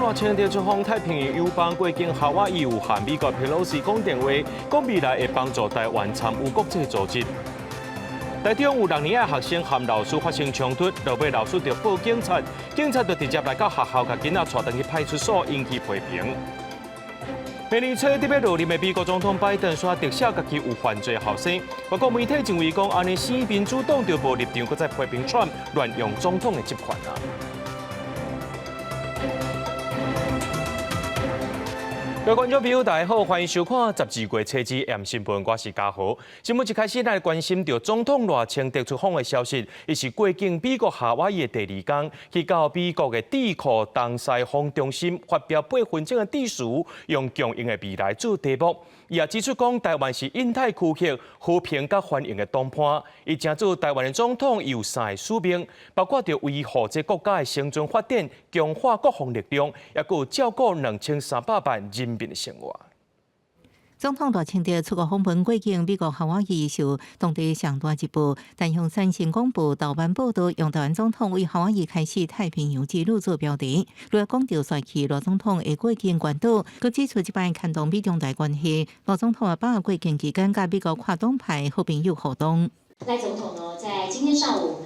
賴清德出訪太平洋友邦過境夏威夷，有和美國佩洛西講電話，講未來會幫助台灣參與國際組織。台中有6年的學生和老師發生衝突，落尾老師就報警察，警察就直接來到學校，共囡仔帶轉去派出所引起批評。明年初得欲落任的美國總統拜登煞特赦家己有犯罪後生，不過媒體認為講，按呢死民主黨就無立場，閣再批評川普亂用總統的職權啊。各位觀眾朋友，大家好，歡迎收看12月初二 M 新聞，我是嘉豪。新聞一開始，咱來關心著總統賴清德出訪的消息。伊是過境美國夏威夷的第二天，去到美國的智庫東西方中心發表8分鐘的致辭，用共贏的未來做題目。伊也指出講，台灣是印太區域和平佮繁榮的黨伴。伊成做台灣的總統，有三個使命，包括著維護這國家的生存發展、強化國防力量，抑閣有照顧2300萬人民的生活。總統賴清德出國訪問過境美國夏威夷，受當地上大日報、單向三線廣播頭版報導，用台灣總統為夏威夷開始太平洋之旅做標題。除了講著帥氣賴總統會過境關島，閣指出這擺牽動美中台關係。賴總統也把握過境期間，佮美國跨黨派好朋友互動。賴總統呢，在今天上午，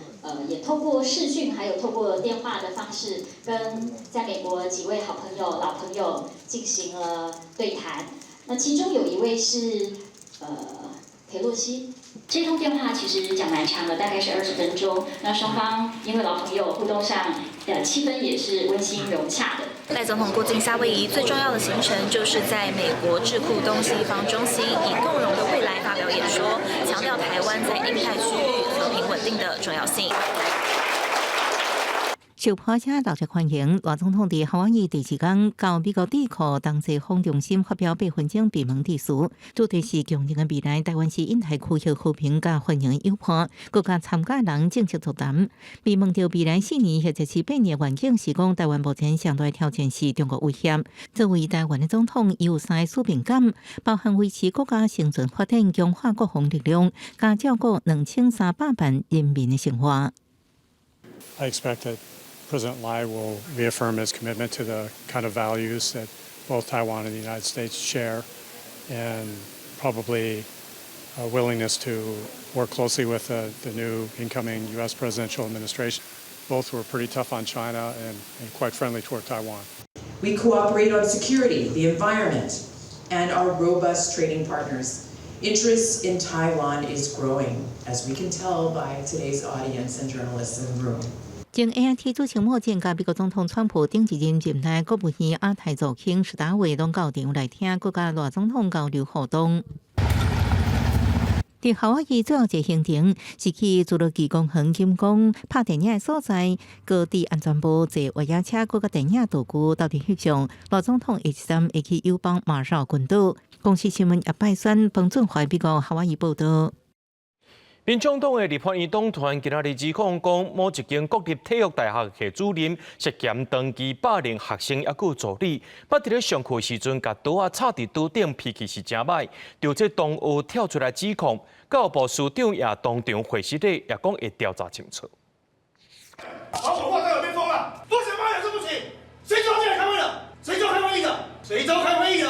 也透過視訊，還有透過電話的方式，跟在美國幾位好朋友、老朋友進行了對談。那其中有一位是裴洛西，這通電話其實講蠻長的，大概是20分鐘。那雙方因為老朋友互動上，氣氛也是溫馨融洽的。賴總統過境夏威夷最重要的行程，就是在美國智庫東西方中心以共榮的未來發表演說，強調台灣在印太區域和平穩定的重要性。受破車熱烈歡迎，賴總統佇夏威夷第二天到美國智庫東西方中心發表8分鐘閉門致辭，主題是共贏的未來，台灣是印太區域和平佮繁榮友伴，閣佮參加人正式座談。被問到未來4年或者是8年願景，是講台灣目前上大挑戰是中國威脅。作為台灣的總統，有三個使命感，包含維持國家生存發展、強化國防力量，佮照顧2300萬人民的生活。 I expect that President Lai will reaffirm his commitment to the kind of values that both Taiwan and the United States share, and probably a willingness to work closely with the new incoming U.S. presidential administration. Both were pretty tough on China and quite friendly toward Taiwan. We cooperate on security, the environment, and are robust trading partners. Interest in Taiwan is growing, as we can tell by today's audience and journalists in the room. 前 AIT 主席莫健佮美國總統川普頂一任任內國務院亞太助卿史達偉攏到場來聽，閣佮賴總統交流互動。佇夏威夷最後一個行程是去侏羅紀公園金剛拍電影的所在，高鐵安全部坐越野車，閣佮電影道具鬥陣翕相。賴總統下一站會去友邦馬紹群島。公視新聞葉拜選彭俊懷美國夏威夷報導。民眾黨的立法院黨團今仔日指控講，某一間國立體育大學系主任涉嫌長期霸凌學生，抑閣助理，捌佇咧上課時陣，共刀仔插佇桌頂，脾氣是誠䆀。就這同學跳出來指控，教育部司長也當場回釋咧，也講會調查清楚。把我掛在耳邊風了，多想發言對不起，誰叫進來開會的？誰叫開會議的？誰叫開會議的？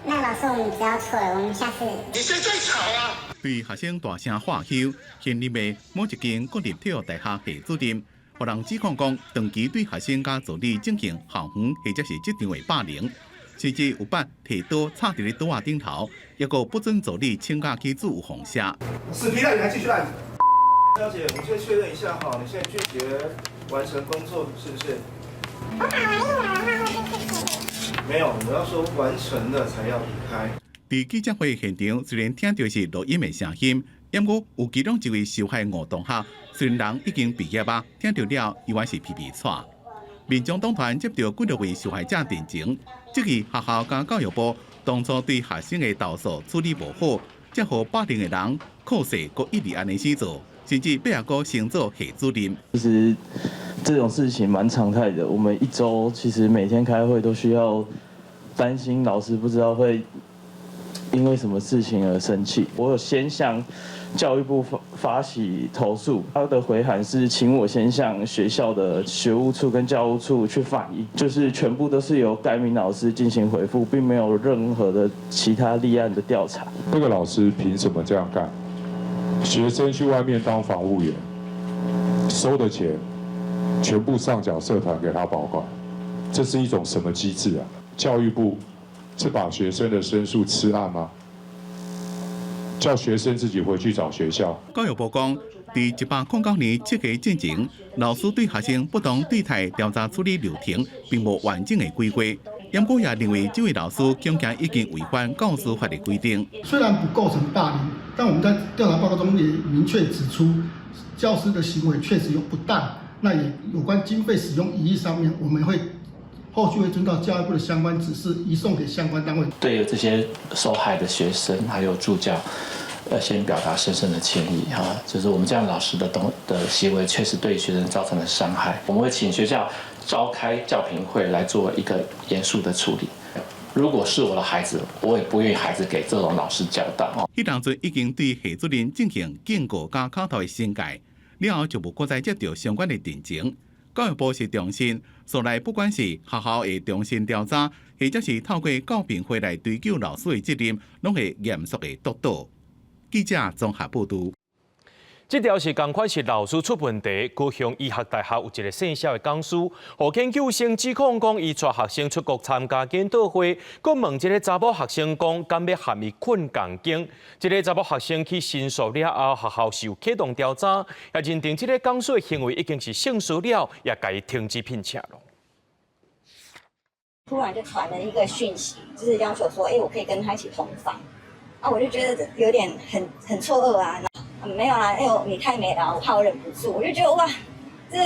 那老師，我們知道錯了，我們下次。你誰最吵啊？對學生大聲喝吼，現任的某一間國立體育大學系主任，予人指控講，長期對學生佮助理進行校園或者是職場的霸凌，甚至有捌提刀插佇咧桌仔頂頭，抑閣不准助理請假去做預防射。死皮賴臉還繼續賴。小姐，我們先確認一下哈，你現在拒絕完成工作是不是？我打完疫苗的話會去沒有，我要說完成了才要離開。佇記者會現場，雖然聽著是錄音的聲音，毋過有其中一位受害吳同學，雖然人已經畢業啊，聽著了猶原是皮皮掣。民眾黨團接著幾多位受害者陳情，質疑學校佮教育部當初對學生的投訴處理無好，才予霸凌的人靠勢閣一直按呢死做，甚至尾仔閣升做系主任。其實這種事情蠻常態的，我們一週其實每天開會都需要擔心老師不知道會因為什麼事情而生氣。我有先向教育部發發起投訴，他的回函是請我先向學校的學務處跟教務處去反映，就是全部都是由該名老師進行回覆，並沒有任何的其他立案的調查。那個老師憑什麼這樣幹？學生去外面當防護員，收的錢全部上繳社團給他保管，這是一種什麼機制啊？教育部是把學生的申訴吃案嗎？叫學生自己回去找學校。教育部講，佇109年7月進前，老師對學生不當對待調查處理流程並無完整的規劃。毋過也認為這位老師恐驚已經違反教師法的規定。雖然不構成霸凌，但我們在調查報告中也明確指出，教師的行為確實有不當。那也有關經費使用疑義上面，我們會後續會遵照教育部的相關指示，移送給相關單位。對這些受害的學生還有助教，要先表達深深的歉意哈，就是我們這樣老師的行為確實對學生造成了傷害，我們會請學校召開教評會來做一個嚴肅的處理。如果是我的孩子，我也不願意孩子給這種老師教導。彼當陣已經對系主任進行警告佮口頭的懲戒，了後就無閣再接著相關的陳情。教育部是重申，所來不管是學校會重新調查，或者是透過教評會來追究老師的責任，攏會嚴肅的督導。記者綜合報導。這條是仝款是老師出問題，高雄醫學大學有一个姓蕭的講師，予研究生指控講，伊帶學生出國參加研討會，閣問這个查某學生講，敢欲和伊睏仝間？這个查某學生去申訴了後，學校是有啟動調查，也認定這个講師的行為已經是性騷擾，也共伊停職聘請了。突然就傳了一個訊息，就是要求說，欸，我可以跟他一起同房，啊，我就覺得有點很錯愕啊。沒有啊，哎呦，你太美了，我怕我忍不住，我就覺得哇，這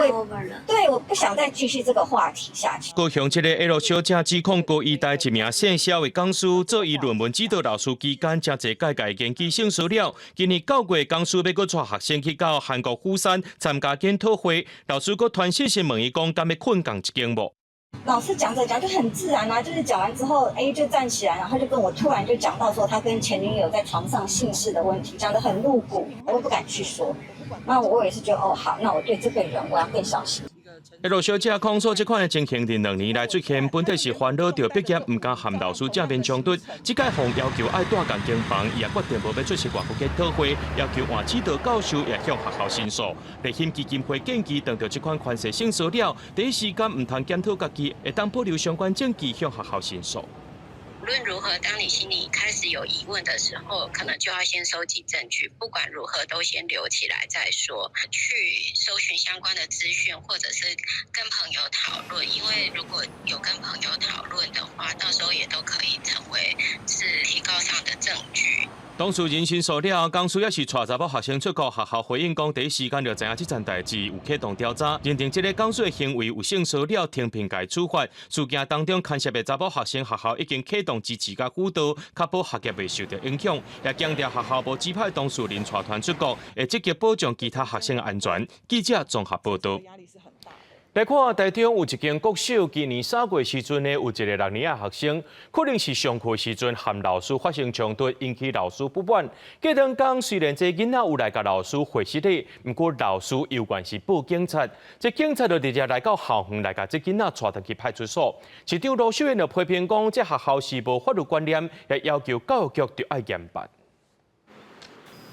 太 over 了。對，我不想再繼續這個話題下去。高雄這个 L 小姐指控高醫大一名姓蕭的講師做伊論文指導老師期間，誠濟屆共研究性騷擾。今年9月，講師欲閣帶學生去到韓國釜山參加研討會，老師閣傳訊息問伊講，敢欲睏仝一間無？老師講着講就很自然啊，就是講完之後，哎，就站起來，然後就跟我突然就講到說他跟前女友在床上性事的問題，講得很露骨，我都不敢去說。那我也是覺得哦好，那我對這個人我要更小心。 L 小姐控訴這款的情形，佇2年來出現，本底是煩惱著畢業，毋敢和老師正面衝突。這擺予要求愛蹛仝間房，伊也決定無欲出席外國研討會，要求換指導教授，也向學校申訴。勵馨基金會建議，當著這款權勢性騷擾，第一時間毋通檢討家己，會當保留相關證據向學校申訴。無論如何，當你心裡開始有疑問的時候，可能就要先收集證據。不管如何，都先留起來再說。去搜尋相關的資訊，或者是跟朋友討論。因為如果有跟朋友討論的話，到時候也都可以成為是提告上的證據。當事人申訴了後，講師也是帶查某學生出國，學校回應講，第一時間就知影這件代誌，有啟動調查，認定這个講師的行為有性騷擾，停聘共處罰。事件當中牽涉的查某學生，學校已經啟動支持佮輔導，確保學業袂受著影響。也強調學校無指派當事人帶團出國，會積極保障其他學生的安全。記者綜合報導。來看台中有一間國小，今年3月時陣呢，有一个六年仔學生，可能是上課時陣和老師發生衝突，引起老師不滿。過兩工雖然這囡仔有來共老師回失禮，毋過老師猶原是報警察。這警察就直接來到校園來共這囡仔帶轉去派出所。市長盧秀燕就批評講，這學校是無法律觀念，也要求教育局著愛嚴辦。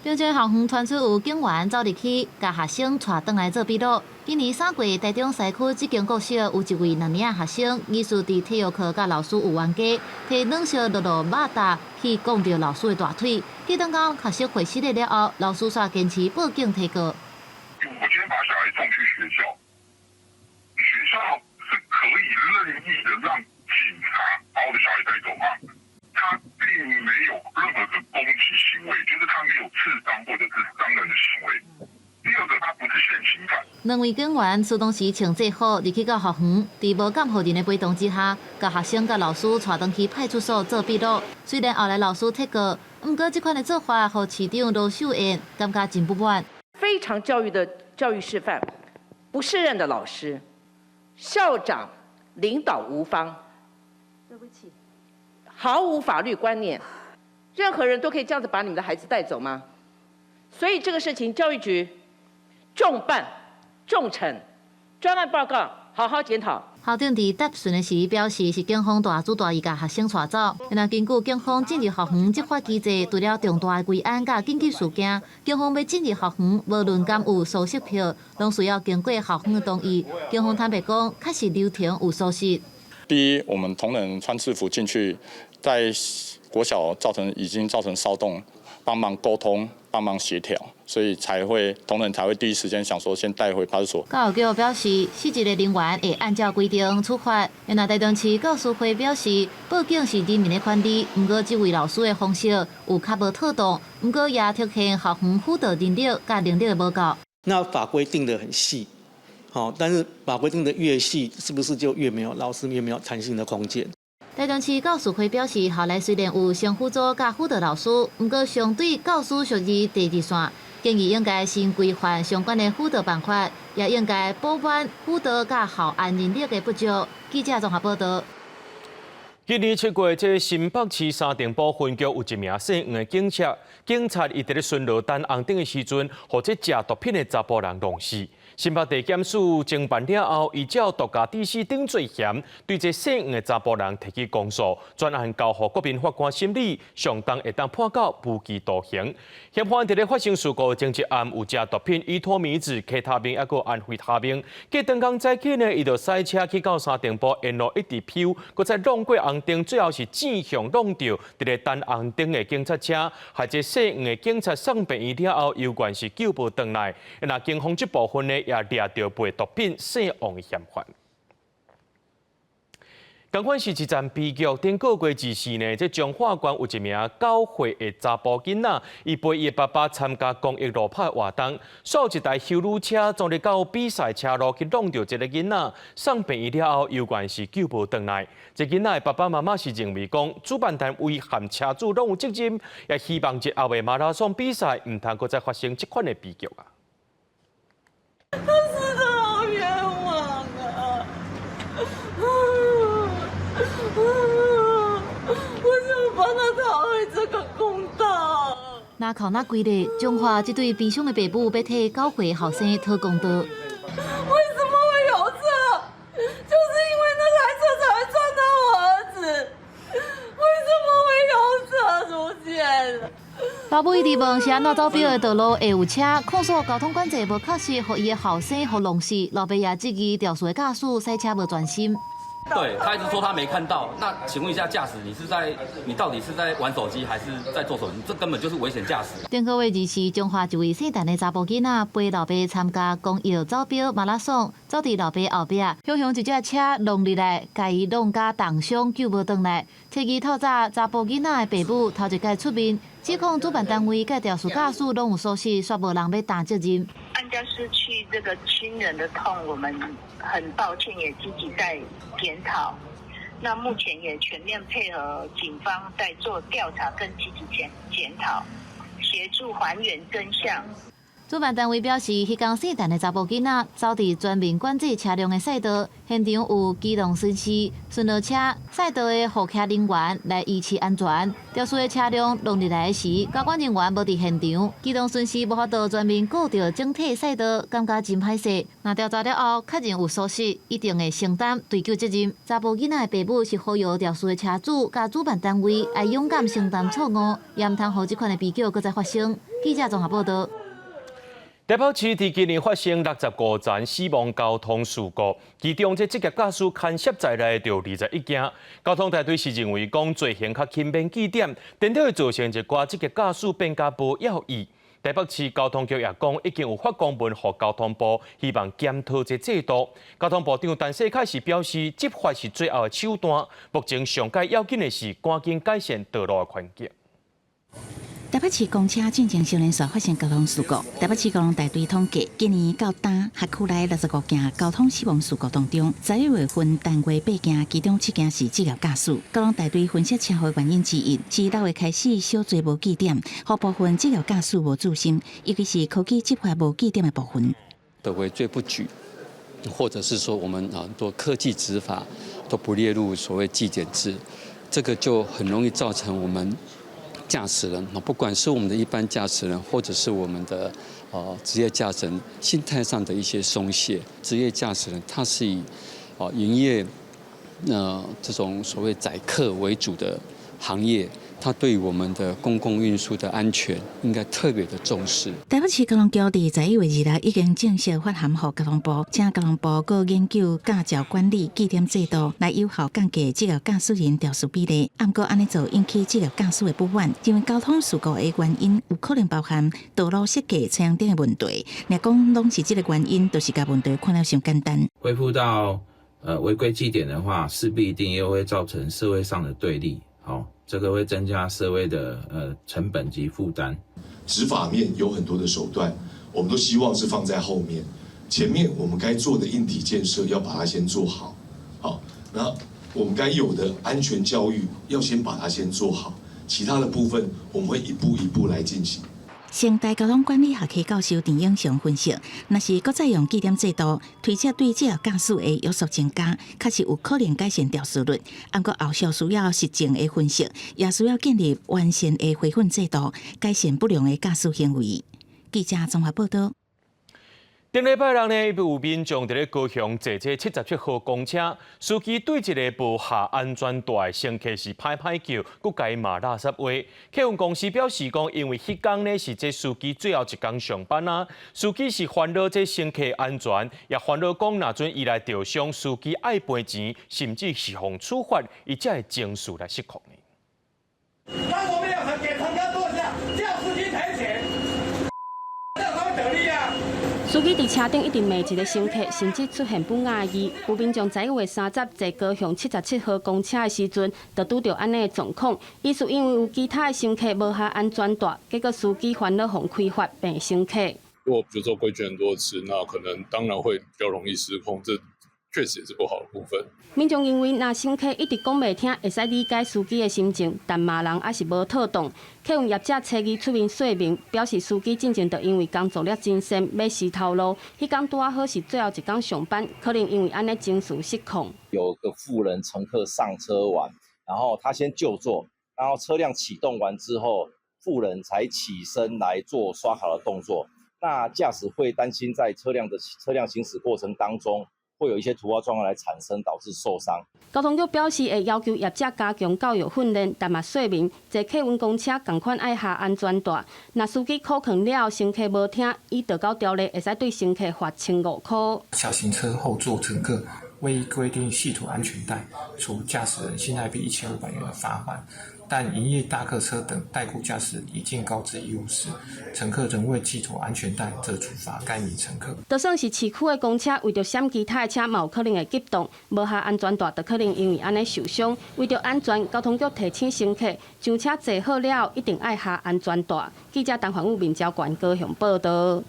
標準校園傳出有警員走入去，共學生帶轉來做筆錄。今年3月，台中西區這間國小有一位2年仔學生，疑似佇體育課佮老師有冤家，提軟燒漉漉肉脬去摃著老師的大腿。過兩工學生回失禮了後，老師煞堅持報警提告。我今天把小孩送去學校，學校是可以任意的讓警察把我的小孩帶走嗎？他並沒有任何的攻擊行為，就是他沒有刺傷或者是傷人的行為。第二個，他不是現行犯。兩位警員出動時穿制服入去到校園，佇無監護人的陪同之下，共學生佮老師帶轉去派出所做筆錄。雖然後來老師撤告，毋過這款的做法，予市長盧秀燕感覺真不滿。非常教育的教育示範，不適任的老師，校長領導無方。對不起。毫無法律觀念，任何人都可以這樣子把你們的孩子帶走嗎？所以這個事情，教育局重辦、重懲，專案報告，好好檢討。校長佇答詢的時表示，是警方大主大意共學生帶走。若根據警方進入校園執法機制，除了重大的危安佮緊急事件，警方欲進入校園，無論敢有搜索票，攏需要經過校方的同意。警方坦白講，確實流程有疏失。第一，我們同仁穿制服進去，在國小造成已經造成騷動，幫忙溝通、幫忙協調，所以才會同仁才會第一時間想說先帶回派出所。教育局表示，失職的人員會按照規定處罰。若台中市教師會表示，報警是人民的權利，毋過這位老師的方式有較無妥當，毋過也凸顯校方輔導人力佮能力的無夠。那法規定得很細，好，但是法規定得越細，是不是就越沒有老師越沒有彈性的空間？台中市教師會表示，校內雖然有先輔組佮輔導老師，毋過相對教師屬於第二線，建議應該先規範相關的輔導辦法，也應該補滿輔導佮校安人力的不足。記者綜合報道。今年7月，這新北市三重埔分局有一名姓黃的警察，警察伊佇咧巡邏等紅燈的時陣，予這食毒品的查埔人弄死。新北地檢署偵辦了後，依照毒駕致死等罪嫌，對這姓黃的查埔人提起公訴，專案交予國民法官審理，上重會當判到無期徒刑。嫌犯佇咧發生事故前一暗有食毒品依托咪酯、K 他命，抑閣安非他命。隔當工早起呢，伊就駛車去到三重埔沿路一直飆，閣再挵過紅燈，最後是正向挵著佇咧等紅燈的警察車，害這姓黃的警察送病院了後，猶原是救無轉來。若警方這部分呢，也掠著賣毒品姓王的嫌犯。仝款是一場悲劇。頂個月24呢，這彰化縣有一名9歲的查埔囡仔，伊陪伊的爸爸參加公益路跑活動，煞有一台休旅車撞入到比賽車路去挵著這个囡仔，送病院了後，猶原是救無轉來。這囡仔的爸爸媽媽是認為講，主辦單位和車主攏有責任，也希望日後的馬拉松比賽毋通閣再發生這款的悲劇啊！他死得好冤枉啊！我想幫他討回這個公道。那哭那規日，彰化這對悲傷的爸母欲替9歲後生討公道。為什麼會有車？就是因為那台車才會撞到我兒子。為什麼會有車出現？老母一直問是按怎走標的道路會有車，控訴交通管制無確實，予伊的後生予弄死。老爸也質疑肇事的駕駛駛車無專心。對，他一直說他沒看到。那請問一下駕駛，你是在你到底是在玩手機還是在做手機？這根本就是危險駕駛。頂個月24，彰化一位姓陳的查埔囡仔陪老爸參加公益走標馬拉松，走佇老爸後壁，雄雄一隻車挵入來，共伊挵甲重傷，救無轉來。初二透早，查埔囡仔的爸母頭一擺出面，指控主辦單位佮肇事駕駛攏有疏失，煞無人欲擔責任。按家失去這個親人的痛，我們很抱歉，也積極在檢討。那目前也全面配合警方在做調查跟積極檢討，協助還原真相。主辦單位表示，彼工姓陳的查埔囡仔走佇全面管制車輛的賽道，現場有機動巡視、巡邏車、賽道的護徛人員來維持安全。肇事的車輛挵入來時，交管人員無佇現場，機動巡視無法度全面顧著整體賽道，感覺真歹勢。若調查了後確認有疏失，一定會承擔追究責任。查埔囡仔的爸母是呼籲肇事的車主佮主辦單位愛勇敢承擔錯誤，也毋通予這款的悲劇閣再發生。記者綜合報道。台北市佇今年發生65宗死亡交通事故，其中這職業駕駛牽涉在內就21件。交通大隊是認為講罪行較輕免記點，顛倒會造成一寡職業駕駛變較無要義。台北市交通局也講，已經有發公文予交通部，希望檢討這制度。交通部長陳世凱是表示，執法是最後的手段，目前上蓋要緊的是趕緊改善道路的環境。台北市公車進前小連續發生交通事故。台北市交通大隊統計，今年到今轄區內65件交通死亡事故當中，11月份單月八件，其中7件是職業駕駛。交通大隊分析車禍原因之一，是6月開始小濟無記點，予部分職業駕駛無注心，尤其是科技執法無記點的部分。的微罪不舉，或者是說我們啊做科技執法都不列入所謂紀檢制，這個就很容易造成我們駕駛人，不管是我們的一般駕駛人，或者是我們的職業駕駛人，心態上的一些鬆懈。職業駕駛人他是以營業，這種所謂載客為主的行業。他對我們的公共運輸的安全應該特別的重視。台北市交通局佇11月2日已經正式發函予交通部，請交通部閣研究駕照管理記點制度，來有效降低職業駕駛人肇事比例。毋過按呢做引起職業駕駛的不滿，認為交通事故的原因有可能包含道路設計、車輛等的問題。若講攏是這個原因，就是共問題看了傷簡單。恢復到違規記點的話，勢必一定又會造成社會上的對立。好。這個會增加社會的成本及負擔。執法面有很多的手段，我們都希望是放在後面，前面我們該做的硬體建設要把它先做好，好，那我們該有的安全教育要先把它先做好，其他的部分我們會一步一步來進行。成大交通管理學系教授鄭永祥分析，若是閣再用記點制度，推測對職業駕駛的約束增加，確實有可能改善肇事率。毋過後續需要實證的分析，也需要建立完善的培訓制度，改善不良的駕駛行為。記者綜合報道。頂禮拜六呢，有民眾佇咧高雄坐這77號公車，司機對一个無下安全帶的乘客是歹歹叫，閣共伊罵垃圾話。客運公司表示講，因為彼工呢是這司機最後一工上班啊，司機是煩惱這乘客安全，也煩惱講若準伊來著傷，司機愛賠錢，甚至是予處罰，伊才會情緒來失控。當我們要給乘客坐下，叫司機賠錢，這樣他會得利啊！司機佇車頂一直罵一个乘客，甚至出現不雅語。有民眾11月30坐高雄77號公車的時陣，就拄著按呢的狀況。伊是因為有其他的乘客無下安全帶，結果司機煩惱予開罰罵乘客。如果比如說規矩很多次，那可能當然會比較容易失控，這確實也是不好的部分。民眾認為，若乘客一直講袂聽，會使理解司機的心情，但罵人猶是無妥當。客運業者初二出面說明，表示司機進前就因為工作了真善，欲辭頭路，彼工拄仔好是最後一工上班，可能因為按呢情緒失控。有個婦人乘客上車完，然後他先就座，然後車輛啟動完之後，婦人才起身來做刷卡的動作。那駕駛會擔心在車輛行駛過程當中，會有一些突發狀況來產生，導致受傷。交通局表示會要求業者加強教育訓練，但嘛說明坐客運公車仝款愛下安全帶。若司機苦勸了後，乘客無聽，依道交條例會使對乘客罰1500塊。小型車後座乘客未依規定繫妥安全帶，處駕駛人新台幣1500元的罰鍰。但營業大客車等代僱駕駛人已盡告知義務時，乘客仍未繫妥安全帶，則處罰該名乘客。就算是市區的公車，為著閃其他的車，嘛有可能會急動，無下安全帶，就可能因為按呢受傷。為著安全，交通局提醒乘客，上車坐好了後，一定愛下安全帶。記者陳環武面交關高雄報道。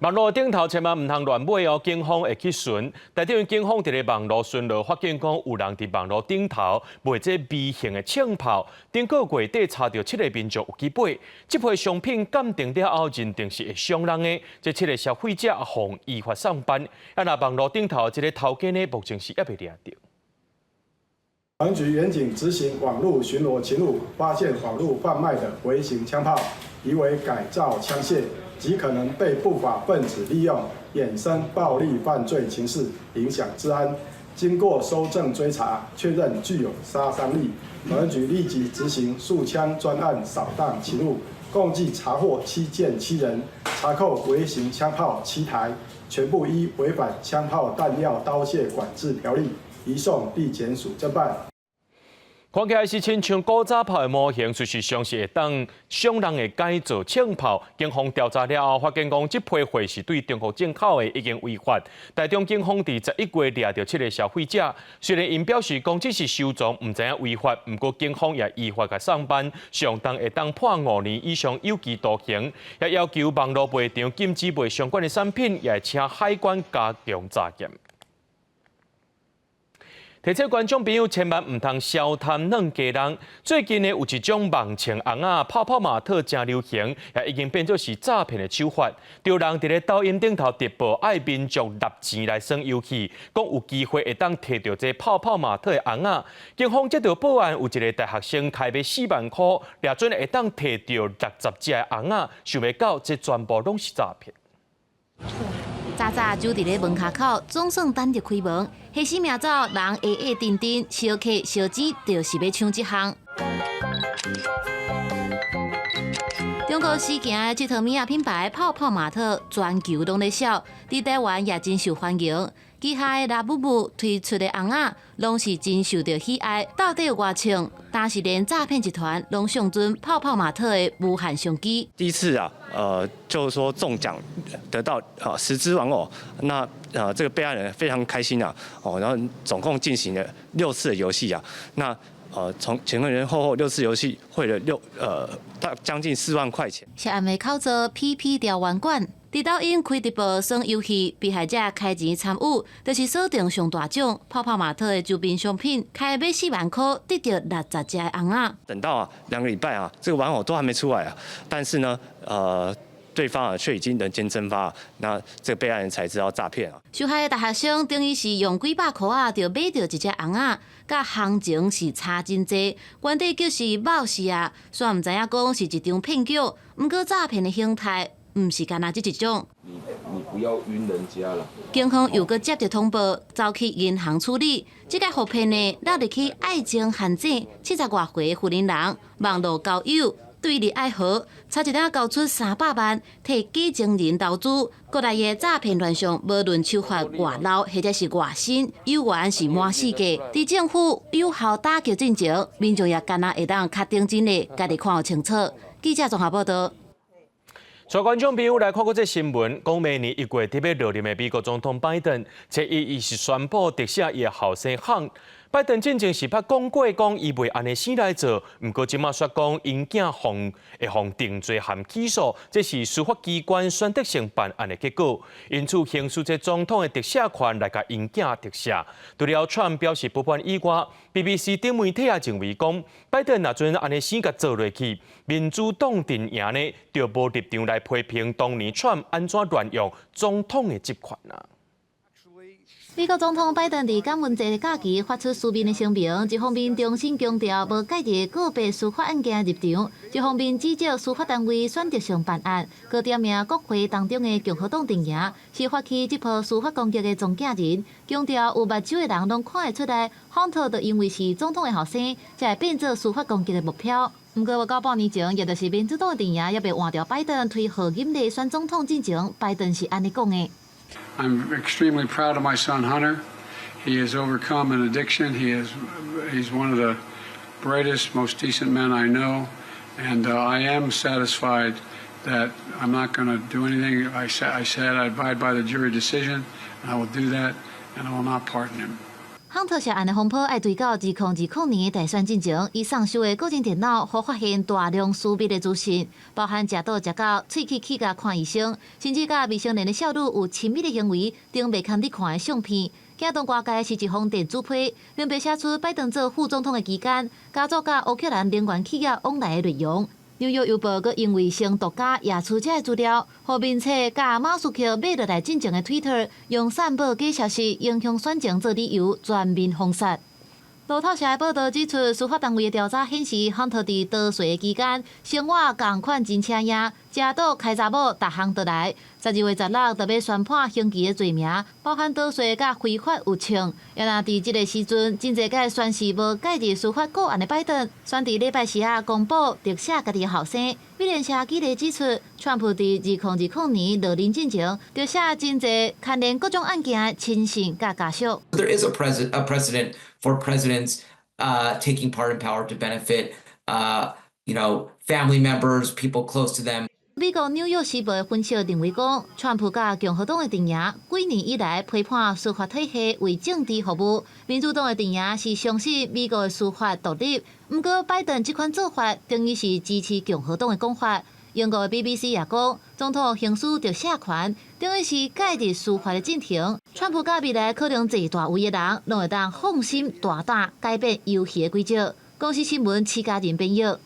網路頂頭千萬毋通亂買哦，警方會去巡。台中警方佇咧網路巡邏，發現講有人佇網路頂頭賣這微型的槍炮，頂個月底查著七个民眾有去買，這批商品鑑定了後，認定是會傷人的。這七个消費者予依法送辦。啊，若網路頂頭這个頭家呢，目前是猶未掠著。保安局員警執行網路巡邏勤務，發現網路販賣的微型槍炮，疑為改造槍械，極可能被不法分子利用，衍生暴力犯罪情勢，影響治安。經過搜證追查，確認具有殺傷力，保安局立即執行掃槍專案掃蕩勤務，共計查獲7件7人，查扣微型槍炮7台，全部依違反槍炮彈藥刀械管制條例，移送地檢署偵辦。看起來是親像古早炮的模型，事實上是會當傷人的改造槍炮。警方調查了後，發現講這批貨是對中國進口的，已經違法。台中警方佇11月掠著七个消費者，雖然𪜶表示講這是收藏，毋知影違法，毋過警方也依法共送辦，上重會當判5年以上有期徒刑，也要求網路賣場禁止賣相關的產品，也請海關加強查驗。提醒觀眾朋友千萬毋通小貪軟雞人。最近呢，有一種網穿尪仔泡泡瑪特誠流行，也已經變做是詐騙的手法。著人佇咧抖音頂頭直播，愛民眾納錢來耍遊戲，講有機會會當提著這泡泡瑪特的尪仔。警方接到報案，有一个大學生開碼4萬箍，掠準會當提著60隻的尪仔，想袂到這全部攏是詐騙。早早就佇咧門跤口，總算等著開門。彼死命走，人矮矮陣陣，相客相錢，就是欲搶這項。中國時行的這套物仔品牌泡泡瑪特，全球攏咧銷，佇台灣也真受歡迎。旗下的拉布布推出的尪仔，攏是真受著喜愛。到底有偌穿？但是連詐騙集團攏相準泡泡瑪特的無限商機。第一次啊，就是說中獎得到啊10隻玩偶，那這個被害人非常開心啊，哦，然後總共進行了六次的遊戲啊，那從前前後後六次遊戲匯了六大將近4萬塊錢。涉案的口座 PP 調員館，佇抖音開直播耍遊戲，被害者開錢參與，就是鎖定上大獎泡泡瑪特的周邊商品，開碼4萬箍得著60隻的尪仔。等到啊2個禮拜啊，這個玩偶都還沒出來啊，但是呢，對方啊卻已經人間蒸發，那這個被害人才知道詐騙啊。受害的大學生等於是用幾百箍仔就買著一隻尪仔，佮行情是差真濟，原底就是冒死啊，雖然毋知影講是一場騙局，毋過詐騙的形態毋是干焦這一種。你不要暈人家啦。警方又閣接著通報，走去銀行處理。這个予騙的落入去愛情陷阱，70外歲婦人人網路交友。對立愛河，差一點交出300萬，替假情人投資。國內的詐騙亂象，無論手法偌老或者是偌新，猶原是滿世界。佇政府有效打擊進前，民眾也干焦會當較認真的，家己看予清楚。記者綜合報導。帶觀眾朋友來看過這新聞，講明年1月特欲落任的美國總統拜登，這伊伊是宣布特赦伊的後生漢。拜登進前是捌講過，講伊袂按呢生來做，毋過這馬煞講𪜶囝予會予定罪和起訴，這是司法機關選擇性辦案的結果。因此，行使這總統的特赦權來共𪜶囝特赦。除了川普表示不滿以外，BBC 等媒體也認為講，拜登若準按呢生共做落去，民主黨陣營呢就無立場來批評當年川普按怎亂用總統的職權啊。美國總統拜登佇感恩節假期發出書面的聲明，一方面重新強調無介入個別司法案件立場，一方面指責司法單位選擇性辦案，閣點名國會當中的共和黨陣營是發起這波司法攻擊的中間人，強調有目睭的人攏看會出來，亨特就因為是總統的後生，才會變做司法攻擊的目標。毋過，無夠半年前，也就是民主黨的陣營猶未換掉拜登推賀錦麗選總統進前，拜登是按呢講的。 I'm extremely proud of my son Hunter. He has overcome an addiction. He's one of the brightest, most decent men I know, and I am satisfied that I'm not going to do anything. I said I'd abide by the jury decision, and I will do that, and I will not pardon him. 亨特涉案的風波愛追到2020年大選進前，伊送收的個人電腦，予發現大量私密的資訊，包含食倒食到、喙齒去共看醫生，甚至佮未成年的少女有親密的行為，等袂堪得看的相片。驚動外界是一封電子批，明白寫出拜登做副總統的期間，家族佮烏克蘭能源企業往來的內容。紐約郵報閣因為先獨家掖出這个資料，予面冊佮馬斯克買落來進前的推特，用散布假消息影響選情做理由，全面封殺。路透社的報導指出，司法單位的調查顯示，亨特佇逃稅的期間，生活仝款真奢侈，食賭開查某，逐項都來。12月16就欲宣判刑期的罪名，包含逃稅佮非法入境。也若佇這个時陣，真濟擺宣示無介入司法個案的拜登，選佇禮拜四仔公布特赦家己的後生。美聯社記者指出，川普佇2020年落任進前，就寫真濟牽連各種案件的親信佮家屬。 There is a precedent for presidents taking part in power to benefit family members, people close to them. 美國紐約時報的分析認為講，川普佮共和黨的陣營幾年以來批判司法體系為政治服務，民主黨的陣營是相信美國的司法獨立。毋過，拜登這款做法等於是支持共和黨的講法。英國的 BBC 也講，總統行使特赦權，等於是介入司法的進程。川普佮未來可能坐大位的人，攏會當放心大膽改變遊戲的規則。公視新聞徐家仁編譯。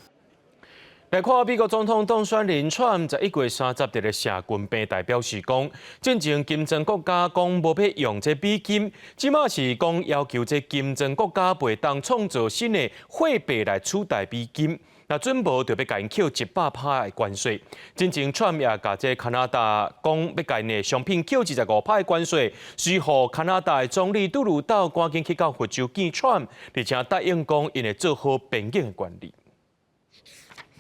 來看美國總統當選人川普11月30佇咧社群平台表示講，進前金磚國家講無欲用這美金，這馬是講要求這金磚國家袂當創造新的貨幣來取代美金。若準無就欲共𪜶扣100趴的關稅。進前川普也共這加拿大講欲共𪜶的商品扣25趴的關稅，隨予加拿大的總理杜魯道趕緊去到佛州見川普，而且答應講𪜶會做好邊境的管理。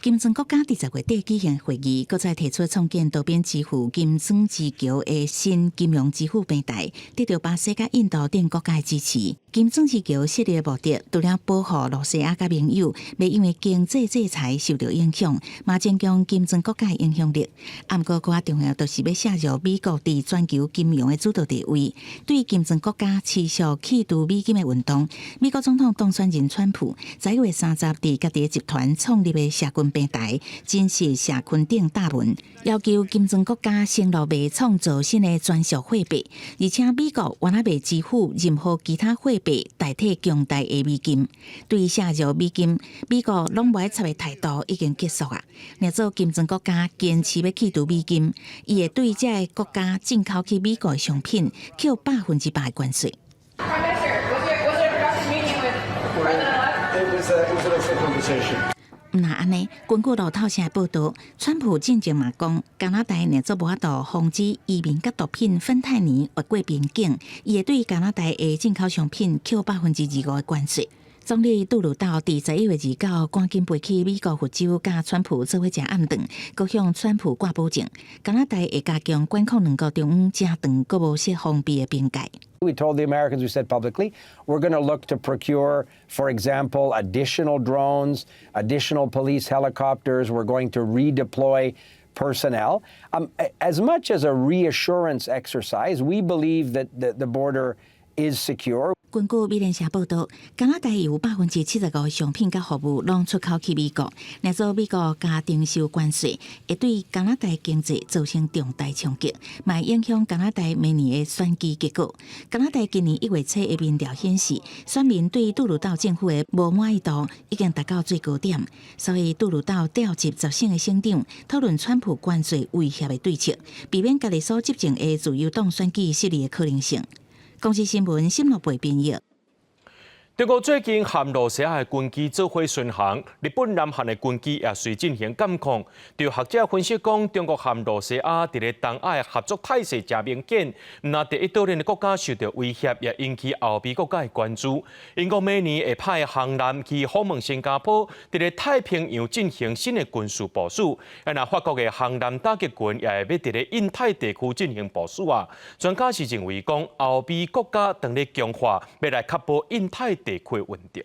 金磚國家佇十月底舉行會議，閣再提出創建多邊支付金磚之橋的新金融支付平台，得到巴西佮印度等國家的支持。金磚之橋設立的目的，除了保護露西亞佮盟友，袂因為經濟制裁受到影響，嘛增強金磚國家的影響力。毋過，閣較重要，就是欲削弱美國佇全球金融的主導地位。對金磚國家持續去除美金的運動，美國總統當選人川普11月30佇家己的集團創立的社群平台，真實社群頂貼文，要求金磚國家承諾袂創造新的專屬貨幣，而且美國原來袂支付任何其他貨幣代替強大的美金。對削弱美金，美國攏無愛插的態度已經結束啊！若做金磚國家堅持欲去除美金，伊會對這个國家進口去美國的商品扣100%的關稅。 Prime Minister, was it a productive meeting with President-elect? It was an okay conversation. 毋但按呢，根據路透社報導，川普進前嘛講，加拿大若做無法度防止移民佮毒品芬太尼越過邊境，伊會對加拿大的進口商品扣25%的關稅。總理杜魯道佇11月29趕緊飛去美國佛州，佮川普做伙食暗頓，閣向川普掛保證，加拿大會加強管控兩國中央誠長閣無設封閉的邊界。 We told the Americans, we said publicly, we're going to look to procure, for example, additional drones, additional police helicopters. We're going to redeploy personnel. As much as a reassurance exercise, we believe that the border is secure. 根據美聯社報導，加拿大有75%的商品佮服務攏出口去美國，若做美國加徵收關稅，會對加拿大經濟造成重大衝擊，嘛影響加拿大明年的選舉結果。加拿大今年1月初的民調顯示，選民對杜魯道政府的無滿意度已經達到最高點，所以杜魯道調集10省的省長討論川普關稅威脅的對策，避免家己所執政的自由黨選舉失利的可能性。公視新聞，新樂貝編譯。中國最近和露西亞的軍機做伙巡航，日本南韓的軍機也隨進行監控。有學者分析講，中國和露西亞佇咧東亞的合作態勢誠明顯，毋但第一島鏈的國家受到威脅，也引起歐美國家的關注。英國明年會派航艦去訪問新加坡，佇咧太平洋進行新的軍事部署。啊，若法國的航艦打擊群也會欲佇咧印太地區進行部署啊。專家是認為講，歐美國家當咧強化，欲來確保印太地區穩定。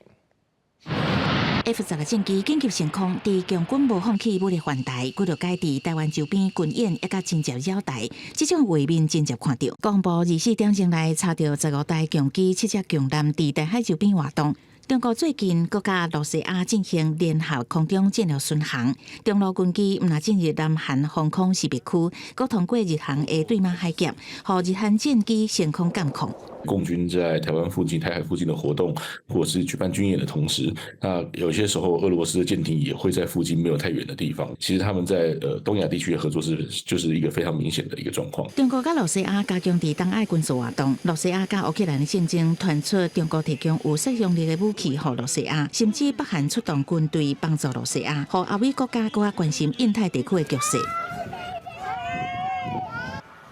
F-16戰機緊急升空，佇共軍無放棄武力犯台，幾落擺佇臺灣周邊軍演，抑閣真濟擾台，這種畫面真濟看著。國防部24點鐘內查著15台共機、七隻共艦佇台海周邊活動。中國最近閣佮露西亞進行聯合空中戰略巡航，中露軍機毋但進入南韓防空識別區，閣通過日韓的對馬海峽，予日韓戰機升空監控。共軍在台灣附近、台海附近的活動，或是舉辦軍演的同時，那有些時候俄羅斯的艦艇也會在附近沒有太遠的地方。其實他們在東亞地區的合作是就是一個非常明顯的一個狀況。中國佮露西亞加強佇東亞軍事活動，露西亞佮烏克蘭的戰爭傳出中國提供有殺傷力的武器予露西亞，甚至北韓出動軍隊幫助露西亞，予歐美國家閣較關心印太地區的局勢。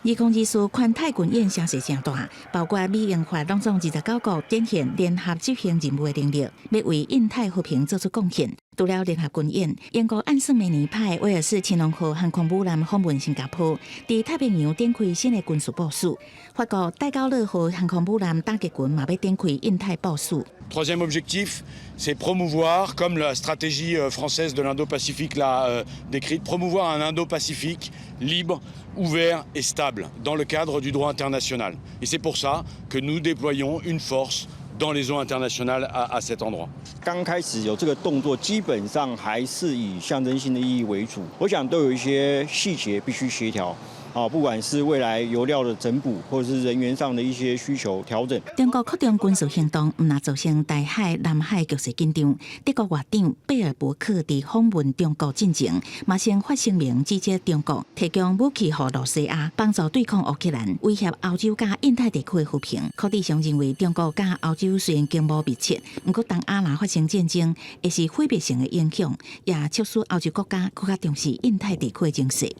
2024環太軍演聲勢誠大，包括美英法攏總29國展現聯合執行任務的能力，欲為印太和平做出貢獻。除了聯合軍演，英國按算明年派威爾士親王號航空母艦訪問新加坡，佇太平洋展開新的軍事部署。法國戴高樂號航空母艦打擊群嘛欲展開印太部署。 Troisième objectif, c'est promouvoir, comme la stratégie française de l'Indo-Pacifique l'a décrite, promouvoir un Indo-Pacifique libre, ouvert et stable dans le cadre du droit international. Et c'est pour ça que nous déployons une force dans les eaux internationales à cet endroit。剛開始有這個動作，基本上還是以象徵性的意義為主。我想都有一些細節必須協調。啊，不管是未來油料的整補，或者是人員上的一些需求調整。中國擴張軍事行動，毋但造成台海、南海局勢緊張。德國外長貝爾伯克佇訪問中國進前，嘛先發聲明指責中國提供武器予露西亞，幫助對抗烏克蘭，威脅歐洲佮印太地區的和平。國際上認為，中國佮歐洲雖然經貿密切，毋過東亞若發生戰爭，會是毀滅性的影響，也促使歐洲國家閣較重視印太地區的情勢。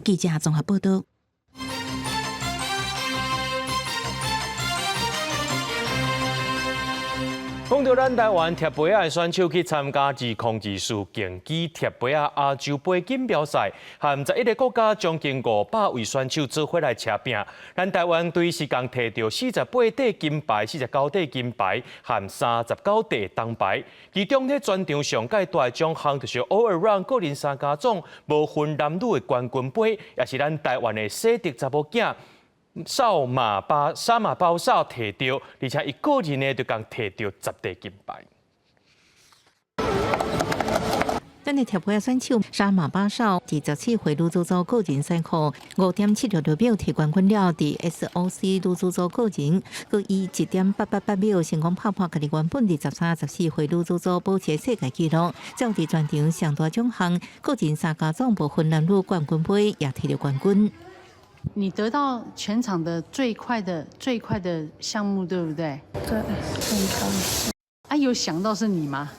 記者綜合報道。講到咱台灣鐵杯仔的選手去參加2024競技鐵杯仔亞洲杯錦標賽，和11个國家將近500位選手做伙來車拼。咱台灣隊是共提著48塊金牌、49塊金牌和39塊銅牌。其中咧全場上蓋大獎項就是 All Around 個人三家總無分男女的冠軍杯，也是咱台灣的洗滌查某囝。數馬巴沙馬包少提著，而且伊個人呢就共提著10塊金牌。咱的鐵杯仔選手沙馬巴少，27歲女子組個人賽項5.766秒提冠軍了，佇 SOC 女子組個人，閣以1.888秒成功拍破家己原本23、14歲女子組保持世界紀錄，走佇全場上大獎項，個人三家總無分男女冠軍杯也提著冠軍。你得到全場的最快的最快的項目，對不對？對，很高興。啊，有想到是你嗎？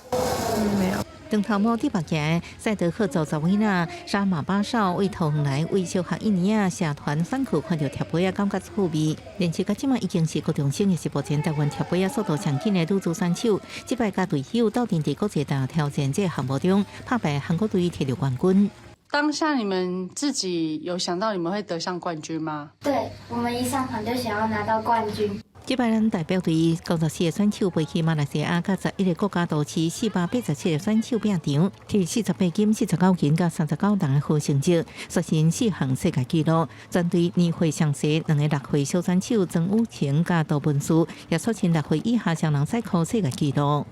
沒有。長頭毛佇目前，賽德克族查某囡仔沙馬巴少為桃園來為小學一年仔社團反曲看著鐵杯仔，感覺趣味。練習到這馬已經是高中生，也是目前台灣鐵杯仔速度上緊的女子選手。這擺佮隊友鬥陣佇國際大挑戰這個項目中，拍敗韓國隊提著冠軍。當下你們自己有想到你們會得上冠軍嗎？對，我們一上場就想要拿到冠軍。這擺咱代表隊94個選手飛去馬來西亞，佮11個國家都市487個選手拼場，提48金、49銀佮39銅的好成績，刷新四項世界紀錄。全隊年歲上細兩个6歲小選手曾雨晴佮杜文書，也刷新6歲以下雙人賽項世界紀錄。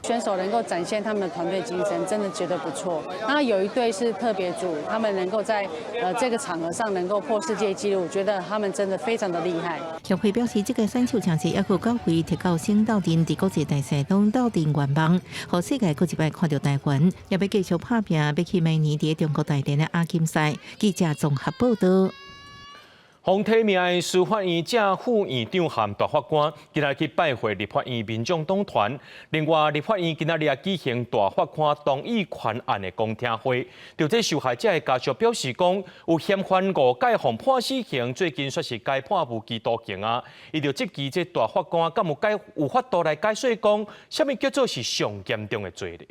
選手能夠展現他們的團隊精神，真的覺得不錯。那有一隊是特別組，他們能夠在這個場合上能夠破世界紀錄，我覺得他們真的非常的厲害。協會表示，這個選手成績猶閣九歲特高升鬥陣佇國際大賽中鬥陣願望，予世界閣一擺看著台灣，也欲繼續拍拚，欲去明年佇中國大連的亞錦賽。記者綜合報道。予提名的司法院正副院長和大法官，今仔日去拜會立法院民眾黨團。另外，立法院今仔日也舉行大法官同意權案的公聽會。就這受害者的家屬表示講，有嫌犯誤解予判死刑，最近煞是改判無期徒刑啊。伊就質疑這大法官敢有解有法度來解說講，啥物叫做是上嚴重的罪咧？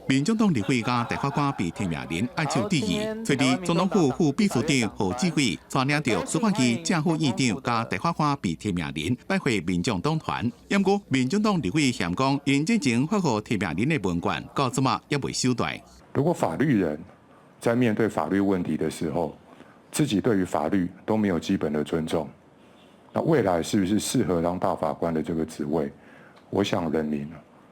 民眾黨立委佮大法官被提名人按手致意，隨佇總統府副秘書長何志偉帶領著司法院正副院長佮大法官被提名人拜會民眾黨團。毋過民眾黨立委嫌講，𪜶之前發予提名人的文件到這馬猶未收到。如果法律人在面對法律問題的時候，自己對於法律都沒有基本的尊重，那未來是不是適合當大法官的這個職位？我想人民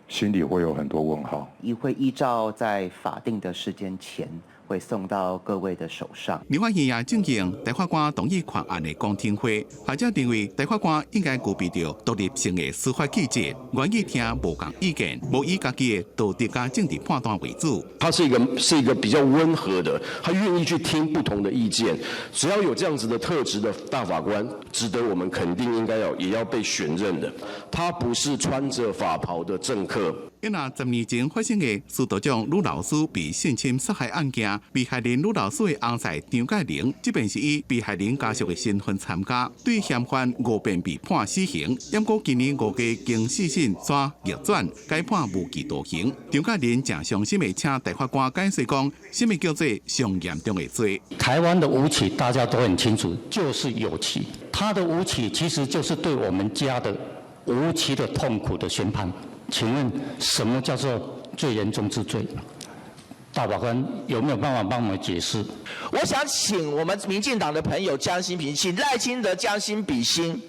心裡會有很多問號。也會依照在法定的時間前，會送到各位的手上。立法院也進行大法官同意權案的公聽會，學者認為大法官應該具備著獨立性的司法氣質，願意聽無仝意見，無以家己的道德佮政治判斷為主。他是一個比較溫和的，他願意去聽不同的意見。只要有這樣子的特質的大法官，值得我們肯定，應該要也要被選任的。他不是穿着法袍的政客。因為10年前發生的蘇道長女老師被性侵殺害案件，被害人女老師的翁婿張介玲，這遍是以被害人家屬的身份參加，對嫌犯誤判被判死刑。毋過今年5月經四審煞逆轉，改判無期徒刑。張介玲誠傷心的請大法官解釋講，啥物叫做上嚴重的罪？台灣的無期大家都很清楚，就是有期。他的無期其實就是對我們家的無期的痛苦的宣判。請問什麼叫做最嚴重之罪？大法官有沒有辦法幫我們解釋？我想請我們民進黨的朋友將心比心，請賴清德將心比心。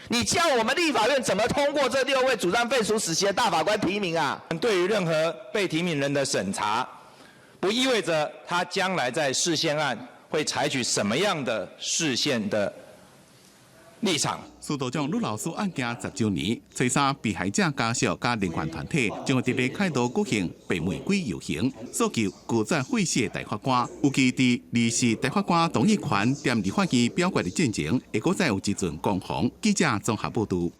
你叫我們立法院怎麼通過這六位主張廢除死刑的大法官提名啊？對於任何被提名人的審查，不意味着他將來在釋憲案會採取什麼樣的釋憲的立場。司徒長呂老師案件10週年，初三被害者家屬佮人權團體將會佇北凱道舉行白玫瑰遊行，訴求拒絕廢死的大法官。預計佇離世大法官同意權踮立法院表決的進前，會閣再有一陣攻防。記者綜合報導。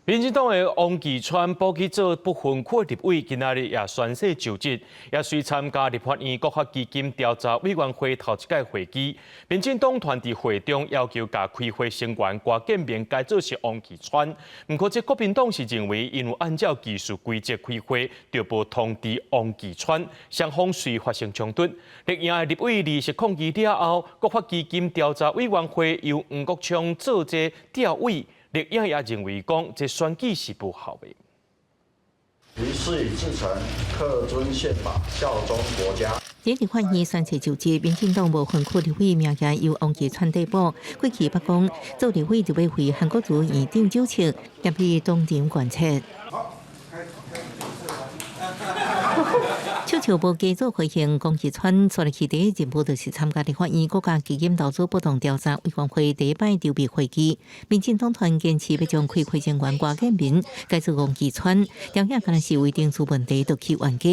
民進黨的王岐川補去做不分區立委，今仔日也宣誓就職，也隨參加立法院國發基金調查委員會頭一屆會議。民進黨團佇會中要求共開會成員郭建明改做是王岐川，毋過這國民黨是認為𪜶有按照技術規則開會，就無通知王岐川，雙方遂發生衝突。綠營的立委離席抗議了後，國發基金調查委員會由黃國昌做這調委。綠營也認為講，這選舉是無效的。於事已至誠，恪遵憲法，效忠國家。佇立法院宣誓就職，民進黨無分區立委名額由王岐川遞補。過去捌講做立委就欲為韓國瑜院長酒測，入去當場貫徹。笑笑無加做回應，王岐川紲入去第一任務就是參加立法院國家基金投資不當調查委員會第一擺籌備會議。民進黨團堅持欲將開會成員郭建明改做王岐川，調遐可能是為程序問題，就去冤家。